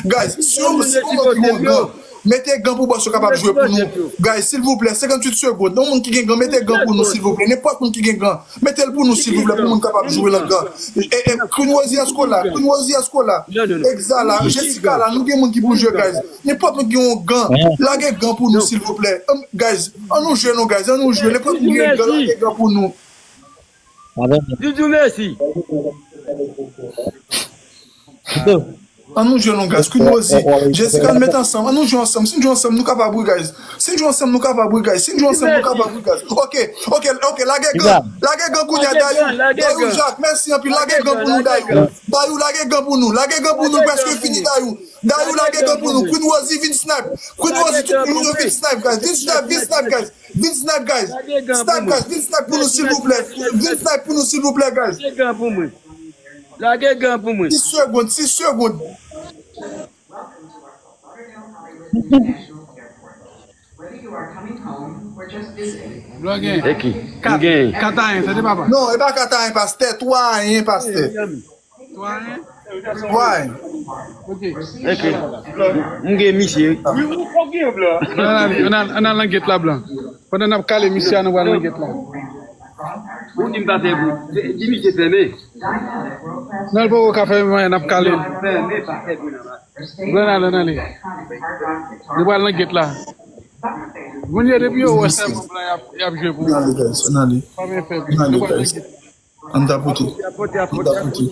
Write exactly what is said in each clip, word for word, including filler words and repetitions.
Guys, si yon, si yon moun ki gen gan, mete gan pou bòs yo kapab jwe pou nou. Guys, silvouplè, senkantuit segonn. Yon moun ki gen gan, mete gan pou nou, silvouplè. Nenpòt moun ki gen gan, mete l pou nou, silvouplè, pou moun kapab jwe nan gan. E, e, Queen Rosie Escola, Queen Rosie Escola, Exa la, Jessica la, nou gen moun ki pou jwe, guys. Nenpòt moun ki gen yon gan, lage gan pou nou, silvouplè. Guys, an nou jwe non, guys, an nou jwe. Nenpòt moun ki gen gan, lage gan pou nou. Doudou, mèsi. An nou jwe non, guys. Queen Rosie, Jessica, nou met ansanm. An nou jwe ansanm. Si n jwe ansanm, nou kapab, wi, guys. Si n jwe ansanm, nou kapab, wi, guys. Si n jwe ansanm, nou kapab, wi, guys. Ok, ok, ok. Lage gan. Lage gan kounye a, Dayou. Dayou Jacques, mèsi anpil. Lage gan pou nou, Dayou. Dayou, lage gan pou nou. Lage gan pou nou, prèske fini, Dayou. Dayou, lage gan pou nou. Queen Rosie, vin snipe. Queen Rosie, tout moun yo vin snipe, guys. Vin snipe, vin snipe, guys. Vin snipe, guys. Snipe, guys. Vin snipe pou nou, silvouplè. Vin snipe pou nou, silvouplè, guys. Lage gan pou mwen. Lage gan pou mwen. Sis segonn, sis segonn. Blogen. E ki? Kat. M gen. Kat a yen, tande papa. Non, e pa kat a yen, pastè. Twa a yen, pastè. Twa a yen? Twa a yen. Ok. E ki? M gen misye. Wi, ou fòk gen blan. Ann al, ann al, ann al nan get la, blan. Pandan n ap kale misye a, nou pral nan get la. Ou di m pa fè bri. Di misye fèmen. Non, l poko ka fèmen, n ap kale. Fèmen, pa fè bri nan la. Blan ale, n ale. Nou pral nan get la. Moun yo, depi yo wè sèlman blan, y ap, y ap jwe pou ou. N ale, guys, n ale. Pa byen fè bri. N ale, guys. Ann tapote. Ann tapote.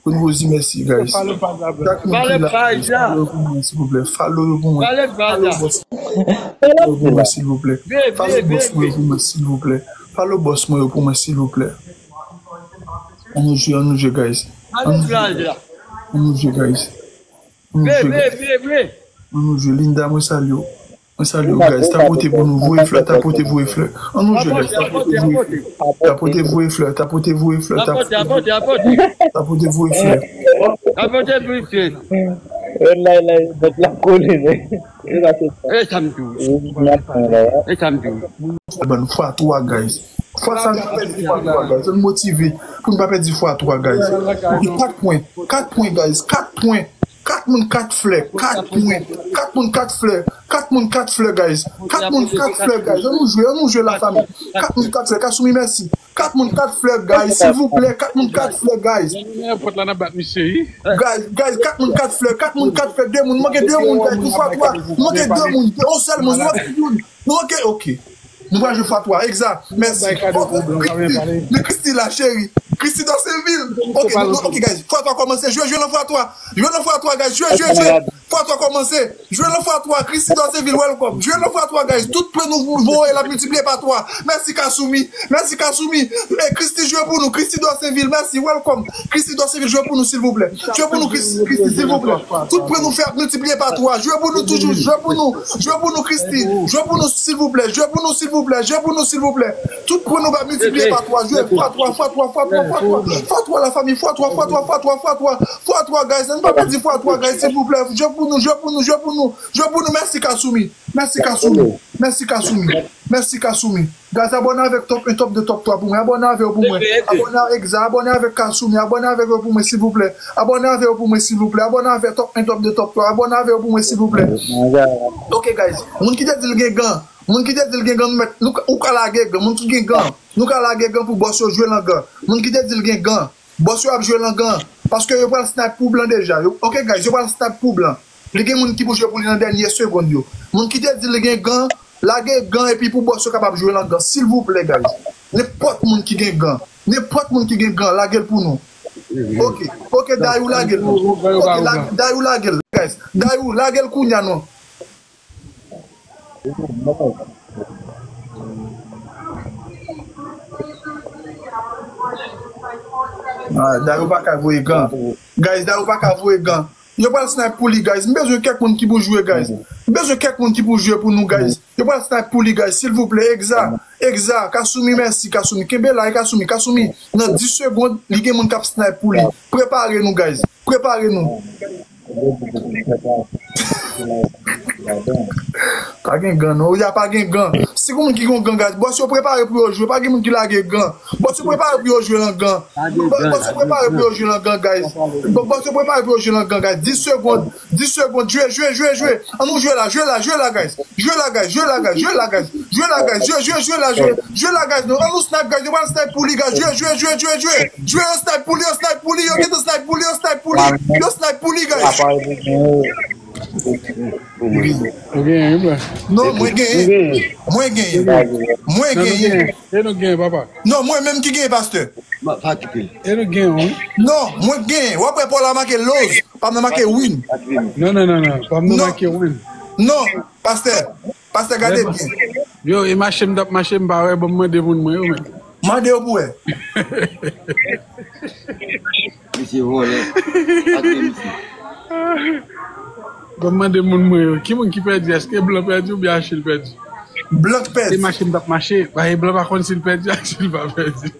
Queen Rosie, mèsi, guys. Chak moun ki la, follow yo pou mwen, silvouplè. Follow yo pou mwen. Follow bòs mwen yo pou mwen, silvouplè. Follow bòs mwen yo pou mwen, silvouplè. Follow bòs mwen yo pou mwen, silvouplè. An nou jwe, an nou jwe, guys. An nou jwe, guys. An nou jwe, guys. An nou jwe, guys. An nou jwe, Linda, mwen salye w. Mwen salye w, guys. Tapote pou nou, voye flè, tapote, voye flè. An nou jwe, guys. Tapote, voye flè. Tapote, voye flè, tapote, voye flè, tapote, tapote, voye flè. Tapote, voye flè. Lay, lay, bèt la kole, men. E sa m di w. E sa m di w. Ban fwa twa, guys. Fwa sa, n pa pèdi fwa twa, guys. Ann motive pou n pa pèdi fwa twa, guys. Epi kat pwen. Kat pwen, guys. Kat pwen. Kat moun, kat flè. Kat pwen. Kat moun, kat flè. Kat moun, kat flè, guys. Kat moun, kat flè, guys. Ann nou jwe, ann nou jwe, lafanmi. Kat moun, kat flè. Kasumi, mèsi. Kat moun, kat flè, guys. Silvouplè, kat moun, kat flè, guys. Nan nenpòt la, n ap bat misye, wi. Guys, guys, kat moun, kat flè. Kat moun, kat flè. De moun. Manke de moun, guys. Pou fwa twa. Manke de moun. Yon sèl moun. Manke youn. Nou, ok, ok. Nou pral jwe fwa twa, egza. Mèsi. Fwa twa, Christy. Men Christy la, cheri. Christy Dorceville. Ok, nou, ok, guys. Fwa twa kòmanse. Jwe, jwe nan fwa twa. Jwe nan fwa twa, guys. Jwe, jwe, jwe. Fwa twa kòmanse. Jwe nan fwa twa. Christy Dorceville, welcome. Jwe nan fwa twa, guys. Tout pwen nou voye, l ap miltipliye pa twa. Mèsi, Kasumi. Mèsi, Kasumi. E, Christy, jwe pou nou. Christy Dorceville, mèsi. Welcome. Christy Dorceville, jwe pou nou, silvouplè. Jwe pou nou, Christy, Christy, silvouplè. Tout pwen nou fè ap miltipliye pa twa. Jwe pou nou toujou. Jwe pou nou. Jwe pou nou, Christy. Jwe pou nou, silvouplè. Jwe pou nou, silvouplè. Jwe pou nou, silvouplè. Tout pwen nou va miltipliye pa twa. Jwe fwa twa, fwa twa, fwa twa, fwa twa. Fwa twa, lafanmi. Fwa twa, fwa twa, fwa twa, fwa twa. Fwa twa, guys. Ann pa pèdi fwa twa, guys, silvouplè. Jwe pou nou, jwe pou nou, jwe pou nou. Jwe pou nou. Mèsi, Kasumi. Mèsi, Kasumi. Mèsi, Kasumi. Mèsi, Kasumi. Guys, abòne avèk top un, top de, top twa pou mwen. Abòne avè yo pou mwen. Abòne avèk Egza, abòne avèk Kasumi, abòne avèk yo pou mwen, silvouplè. Abòne avè yo pou mwen, silvouplè. Abòne avè top un, top de, top twa. Abòne avè yo pou mwen, silvouplè. Ok, guys. Moun ki te di l gen gan. Moun ki te di l gen gan, nou mèt, nou ka, ou ka lage gan. Moun ki gen gan, nou ka lage gan pou bòs yo jwe nan gan. Moun ki te di l gen gan. Bòs yo ap jwe nan gan, paske yo pral snipe pou blan deja. Yo, ok, guys, yo pral snipe pou blan. Li gen moun ki pou jwe pou li nan dènye segonn yo. Moun ki te di li gen gan, lage gan epi pou bòs yo kapab jwe nan gan. Silvouplè, guys. Nenpòt moun ki gen gan. Nenpòt moun ki gen gan, lage l pou nou. Ok, ok, Dayou lage l. Ok, la, Dayou lage l, guys. Dayou, lage l kounya non. Ah, Dayou pa ka voye gan. Guys, Dayou pa ka voye gan. Yo pral snipe pou li, guys. M bezwen kèk moun ki pou jwe, guys. M bezwen kèk moun ki pou jwe pou nou, guys. Yo pral snipe pou li, guys. Silvouplè, Egza. Egza, Kasumi, mèsi, Kasumi. Kenbe la, e Kasumi. Kasumi, nan dis segonn, li gen moun k ap snipe pou li. Prepare nou, guys. Prepare nou. Pa gen gan, non. Ya pa gen gan. Si gen moun ki gen gan, guys, bòs yo prepare pou yo jwe. Pa gen moun ki lage gan. Bòs yo prepare pou yo jwe nan gan. Bò- Bòs yo prepare pou yo jwe nan gan, guys. Bò- Bòs yo prepare pou yo jwe nan gan, guys. Dis segonn. Dis segonn. Jwe, jwe, jwe, jwe. An nou jwe la, jwe la, jwe la, guys. Jwe la, guys. Jwe la, guys. Jwe la, guys. Jwe, jwe, jwe la, jwe. Jwe la, guys. Non, an nou snipe, guys. Yo pral snipe pou li, guys. Jwe, jwe, jwe, jwe, jwe. Jwe, yo snipe pou li, yo snipe pou li, yo gentan snipe pou li, yo snipe pou li, yo snipe pou li, yo snipe pou li, guys. Ou genyen, wi, blan. Non, mwen genyen. Mwen genyen. Mwen genyen. E nou genyen, papa. Non, mwen menm ki genyen, pastè. E nou genyen, wi. Non, mwen genyen. W ap wè pa w la make loz. Pa m nan make win. Non, non, non, non. Pa m nan make win. Non, pastè. Pastè, gade byen. Yo, e mache m t ap mache, m pa wè, bon, m mande moun mwen yo, men. Mande yo pou wè. Misye vòlè. Ate misye. Bon, m mande moun mwen yo, ki moun ki pèdi? Èske blan pèdi oubyen Achil pèdi? Blan k pèdi. Se mache m t ap mache, paske blan pa konn si l pèdi ak si l pa pèdi.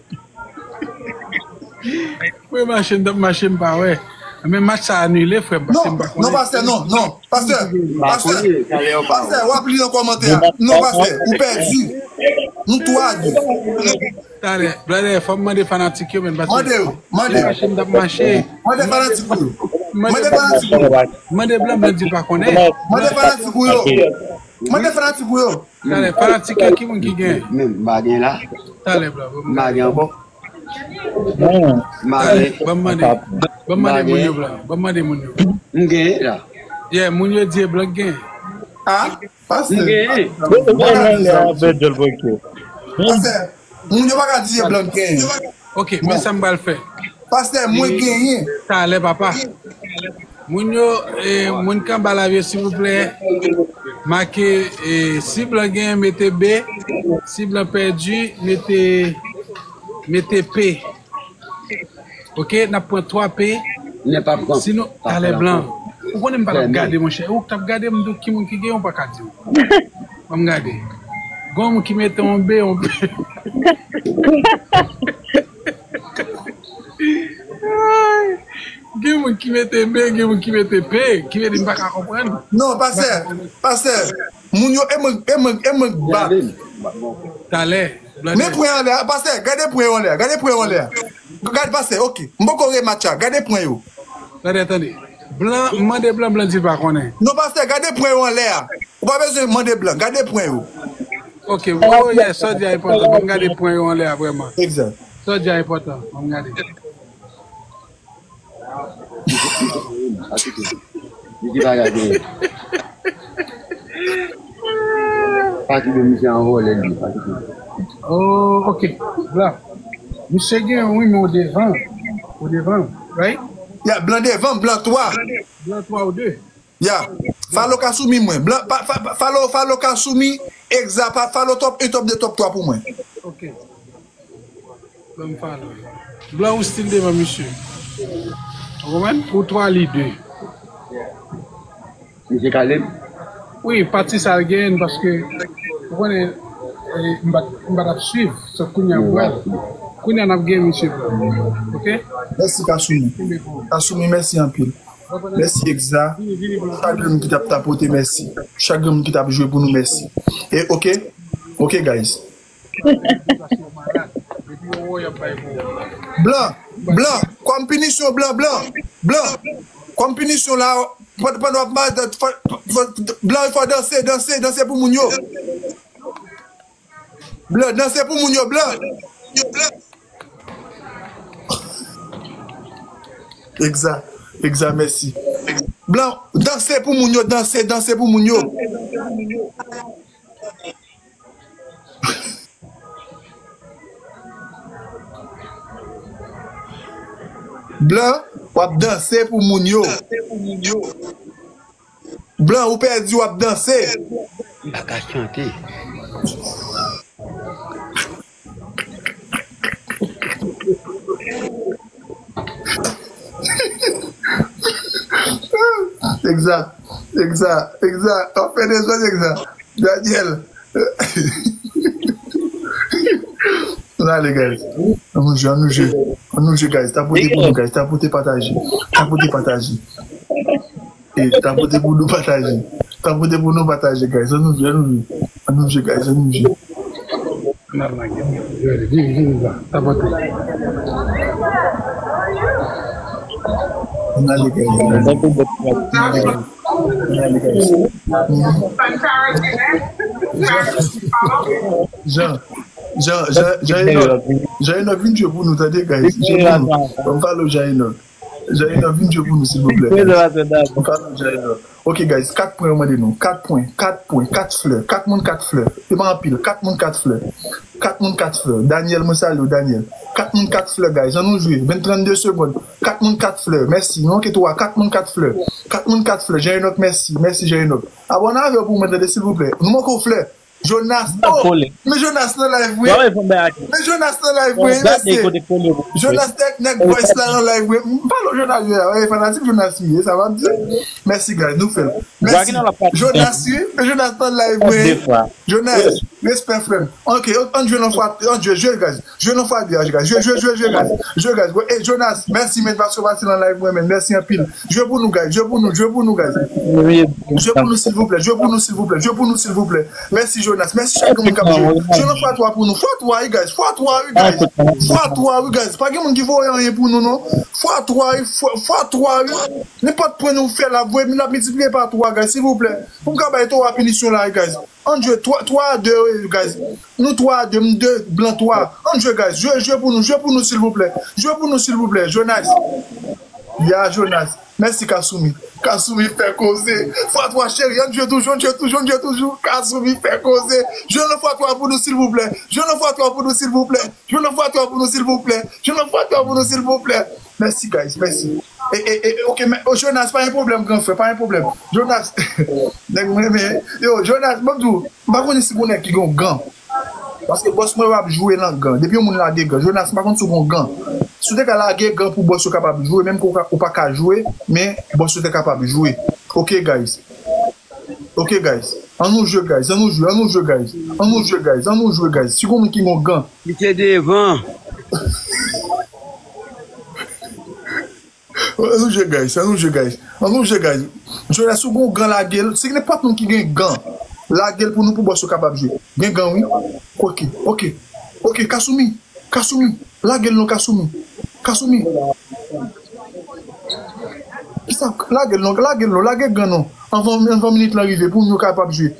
Mwen mache m t ap mache, m pa wè. Men match sa anile, frè m, paske m pa konnen. Non, pastè, non, non. Pastè, pastè, pastè, w ap li nan kòmantè a. Non, pastè, ou pèdi. Nou twa de. Talè, brother, fò m mande fanatik yo, men, paske mande yo, mande yo. Mache m t ap mache. Mande fanatik ou yo. Mande fanatik ou yo. Mande blan, blan di l pa konnen. Mande fanatik ou yo. Mande fanatik ou yo. Talè, fanatik yo, ki moun ki gen? Men, m pa gen la. Talè, blan, m pa gen ankò. Talè, ban m mande. Ban m mande moun yo, blan. Ban m mande moun yo. M gen la. Yeah, moun yo di e blan gen. Ah, pastè. M gen. Ou wè nan lè a, bèt djòl bòkyo. Pastè, moun yo pa ka di e blan gen. Ok, men sa m pral fè. Pastè, mwen genyen. Talè, papa. Moun yo, eh, moun k anba live yo, silvouplè, make, eh, si blan gen, mete B. Si blan pèdi, mete, mete P. Ok, n ap pran twa P. Sinon, talè blan. Ou konnen m pa t ap gade, monchè. Ou k t ap gade, m di w ki moun ki gen, ou pa ka di w. Ban m gade. Gon moun ki mete yon B, yon P. Gen moun ki mete B, gen moun ki mete P, ki vle di m pa ka konprann. Non, pastè, pastè, moun yo, e mwen, e mwen, e mwen k bat. Talè. Men pwen anlè a, pastè, gade pwen yo anlè a, gade pwen yo anlè a. Gade pastè, ok. M poko rematch a, gade pwen yo. Gade, tande. Blan, m mande blan, blan di l pa konnen. Non, pastè, gade pwen yo anlè a. Ou pa bezwen mande blan, gade pwen yo. Ok, oh, yeah, sa w di a enpòtan. Ban m gade pwen yo anlè a vrèman. Egzak. Sa w di a enpòtan. Ban m gade. Misye pa ka genyen. Pa kite misye an vòlè li, pa kite. Oh, ok. Blan. Misye gen wi, men ou devan. Ou devan, right? Ya, blan devan, blan twa. Blan twa ou de. Ya. Falo ka soumi mwen. Blan, pa, fa, pa, falo, falo ka soumi. Egza, pa, falo top un, top deux, top twa pou mwen. Ok. Ban m fale. Blan ou still devan misye. Ou konprann? Ou twa li de. Misye Kaleb? Wi, pati sa l genyen paske, ou konnen, eh, m pa t, m pa t ap swiv. So, kounye a m wè l. Kounye a n ap gen misye Blan. Ok? Mèsi, Kasumi. Kasumi, mèsi anpil. Mèsi, Egza. Chak grenn ki t ap tapote, mèsi. Chak grenn ki t ap jwe pou nou, mèsi. E, ok? Ok, guys. Blan, blan, kòm pinisyon, blan, blan, blan. Kòm pinisyon la, pandan w ap mal, fò, fò, blan, fò danse, danse, danse pou moun yo. Blan, danse pou moun yo, blan. Egza, egza, mèsi. Blan, danse pou moun yo, danse, danse pou moun yo. Blan, w ap danse pou moun yo. Blan, ou pèdi, w ap danse. M pa ka chante. Egza, egza, egza. W ap fè dezòd, egza. Daniel. Ann ale, guys. Ann nou jwe, ann nou jwe. Ann nou jwe, guys. Tapote pou nou, guys. Tapote, pataje. Tapote, pataje. E, tapote pou nou pataje. Tapote pou nou pataje, guys. Ann nou jwe, ann nou jwe. Ann nou jwe, guys, ann nou jwe. Vini, vini la. Tapote. Ann ale, guys. Ann ale, guys. Ann ale, guys. Jean, Jean, Jean, Jean Enoch, Jean Enoch, vin jwe pou nou, tande, guys. Jwe pou nou. Ban m follow Jean Enoch. Jean Enoch, vin jwe pou nou, silvouplè. Ban m follow Jean Enoch. Ok, guys, kat pwen yo mande nou. Kat pwen, kat pwen, kat flè. Kat moun, kat flè. E pa anpil, kat moun, kat flè. Kat moun, kat flè. Daniel, mwen salye w, Daniel. Kat moun, kat flè, guys. Ann nou jwe. Ven trannde segonn. Kat moun, kat flè. Mèsi. Nou manke twa. Kat moun, kat flè. Kat moun, kat flè. Jean Enoch, mèsi. Mèsi, Jean Enoch. Abòne avè w pou mwen, tande, silvouplè. Nou manke w flè. Jonas. Oh, men Jonas nan live, wi. Men Jonas nan live, wi. Mèsi. Jonas nèg, nèg voice la nan live, wi. M pale w Jonas, wi. Wi, fanatik Jonas, wi. Sa va di. Mèsi, guys. Nou fè l. Mèsi. Jonas, wi. Men Jonas nan live, wi. Jonas, respè, frè m. Ok, ann jwe nan fwa, ann jwe, jwe, guys. Jwe nan fwa de, guys. Jwe, jwe, jwe, jwe, guys. Jwe, guys. E Jonas, mèsi, men, paske w pase nan live mwen, men. Mèsi anpil. Jwe pou nou, guys. Jwe pou nou, jwe pou nou, guys. Jwe pou nou, silvouplè. Jwe pou nou, silvouplè. Jwe pou nou, silvouplè. Mèsi, Jonas. Mèsi chak moun k ap jwe. Jwe nan fwa twa pou nou. Fwa twa, wi, guys. Fwa twa, wi, guys. Fwa twa, wi, guys. Pa gen moun ki voye anyen pou nou, non. Fwa twa, wi. Fwa, fwa twa, wi. Nenpòt pwen nou fè la, voye, n ap miltipliye pa twa, guys, silvouplè. Pou m ka bay twa pinisyon la, wi, guys. Ann jwe twa, twa a de, wi, guys. Nou twa a de, m de, blan twa. Ann jwe, guys. Jwe, jwe pou nou, jwe pou nou, silvouplè. Jwe pou nou, silvouplè. Jonas. Ya, Jonas. Mèsi, Kasumi. Kasumi fè koze. Fwa twa, cheri. Ann jwe toujou, ann jwe toujou, ann jwe toujou. Kasumi fè koze. Jwe nan fwa twa pou nou, silvouplè. Jwe nan fwa twa pou nou, silvouplè. Jwe nan fwa twa pou nou, silvouplè. Jwe nan fwa twa pou nou, silvouplè. Mèsi, guys. Mèsi. E, e, e, ok, men, oh, Jonas, pa gen pwoblèm, gran frè, pa gen pwoblèm. Jonas, nèg mwen renmen. Yo, Jonas, ban m di w, m pa konnen si gon nèg ki gen yon gan. Paske bòs mwen ap jwe nan gan. Depi yon moun lage gan. Jonas, m pa konn si w gen yon gan. Si w te ka lage gan pou bòs yo kapab jwe, menm ke w ka, ou pa ka jwe, men bòs yo te kapab jwe. Ok, guys. Ok, guys. Ann nou jwe, guys. Ann nou jwe, ann nou jwe, guys. Ann nou jwe, guys. Ann nou jwe, guys. Si gon moun ki gon gan. Li te devan. Ann nou jwe, guys. Ann nou jwe, guys. Ann nou jwe, guys. Jonas, si w gon gan, lage l. Si nenpòt moun ki gen gan, lage l pou nou, pou bòs yo kapab jwe. Gen gan, wi. Ok, ok. Ok, Kasumi. Kasumi, lage l non, Kasumi. Kasumi. Kisa, lage l non, lage l non, lage gan non. Anvan, anvan minit lan rive, pou nou kapab jwe.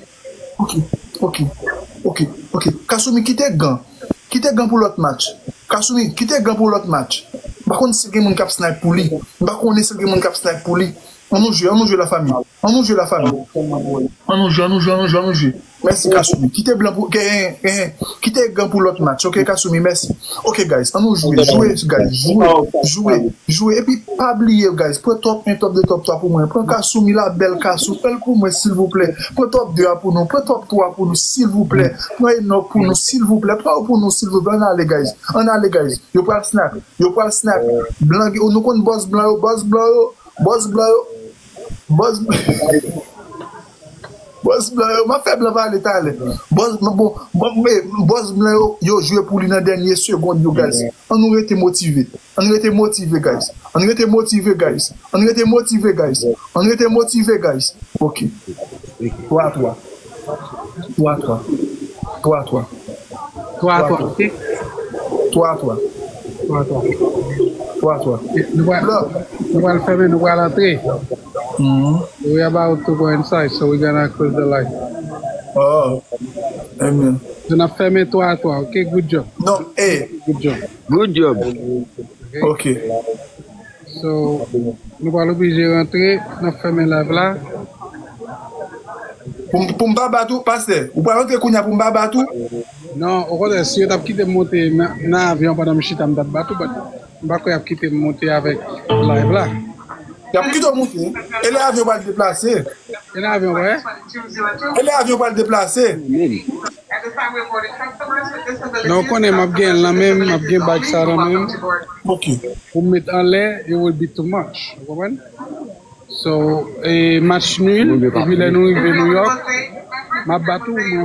Ok, ok, ok, ok. Kasumi, kite gan. Kite gan pou lòt match. Kasumi, kite gan pou lòt match. M pa konn si gen moun k ap snipe pou li. M pa konnen si gen moun k ap snipe pou li. Ann nou jwe, ann nou jwe, lafanmi. Ann nou jwe, lafanmi. Ann nou jwe, ann nou jwe, ann nou jwe, ann nou jwe. Mèsi, Kasumi. Kite blan pou, ke, eh, eh, kite gan pou lòt match. Ok, Kasumi, mèsi. Ok, guys, ann nou jwe. Jwe, guys, jwe, jwe, jwe. Epi, pa bliye, guys, pran top un, top deux, top twa pou mwen. Pran Kasumi la, bèl Kasumi. Fè l pou mwen, silvouplè. Pran top deux a pou nou. Pran top twa pou nou, silvouplè. Pran Enoch pou nou, silvouplè. Pran yo pou nou, silvouplè. Ann ale, guys. Ann ale, guys. Yo pral snipe. Yo pral snipe. Blan, nou konn bòs blan yo, bòs blan yo. Bòs blan yo. Bòs, bòs blan yo. M ap fè blan pale talè. Bòs, bon, bon, men, bòs blan yo, yo jwe pou li nan dènye segonn yo, guys. Ann nou rete motive. Ann rete motive, guys. Ann rete motive, guys. Ann rete motive, guys. Ann rete motive, guys. Ok. Twa a twa. Twa a twa. Twa a twa. Twa a twa, ok. Twa a twa. Twa a twa. Twa a twa. Ok, nou pral, nou pral fèmen, nou pral antre. We are about to go inside, so we're gonna close the light. Oh, amen. So n ap fèmen twa a twa, ok? Good job. Non, eh. Good job. Good job. Ok. Ok. So, nou pral oblije rantre, n ap fèmen live la. Pou m, pou m pa bat ou, pastè, ou pral rantre kounye a pou m pa bat ou? Non, okontrè, si yo t ap kite m monte nan, nan avyon pandan m chita, m t ap bat ou, but m pa kwè y ap kite m monte avèk live la. Y ap kite w monte. E lè avyon pral deplase? E lè avyon, wè? E lè avyon pral deplase? Non, ou konnen m ap gen l nan men m, m ap gen bag sa nan men m. Ok. Pou m met anlè, it will be too much. Ou konprann? So, e match nul, epi lè nou rive New York, m ap bat ou, mwen